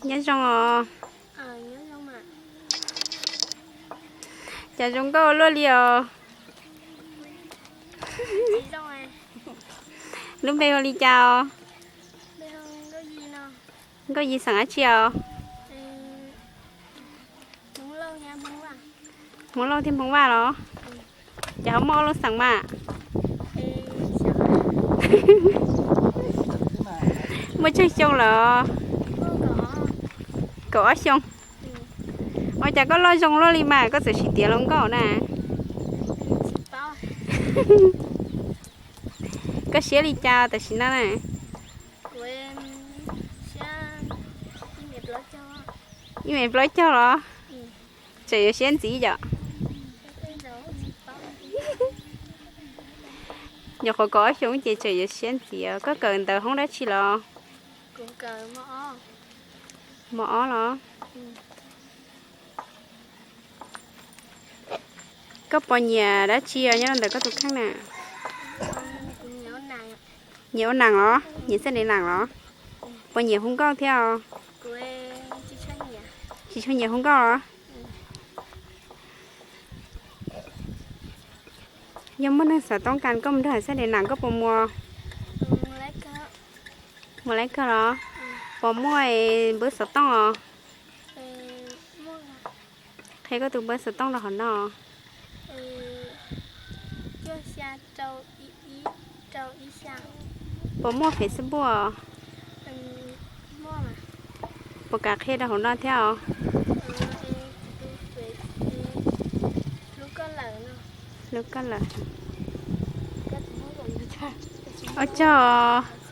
Nyob zoo os. Cas zoo nkauj luaj li os. Lub npe hu li cas os? Nkauj Yis xeem dab tsi os? Hmoob Lauj thiab Hmoob Vaj los? Ces ho muaj ob lub xeem mas. Muaj tsawg xyoo lawm? Kaum ob xyoo. Ua cas koj loj zoo luaj li mas koj txawm tsis tiav hluas nkauj na? Koj siab li cas tam sim no na? Ib mev plaub caug los? Tseem yuav siab ntxiv yom? Nyuam qhuav kaum ob xyoo ces tseem yuav siab ntxiv. Koj kawm ntawv hoob dab tsi los? Mos ob los? Koj puas nyiam dab tsi nyob rau ntawm koj tus kheej na? Nyiam ua neeg los? Nyiam xab dev nees los? Puas nyiam hu nkauj thiab os? Tsis tshua nyiam hu nkauj los? Yog muaj neeg xav toob kas koj mus nrog xab dev nees koj puas mus? Mus laib kawg los? Puas muaj npawb xov tooj os? Qhia koj tus npawb xov tooj rau hauv no. Puas muaj Facebook os? Puas kam qhia rau hauv no thiab os? Hlub koj lawm. Ua tsaug os.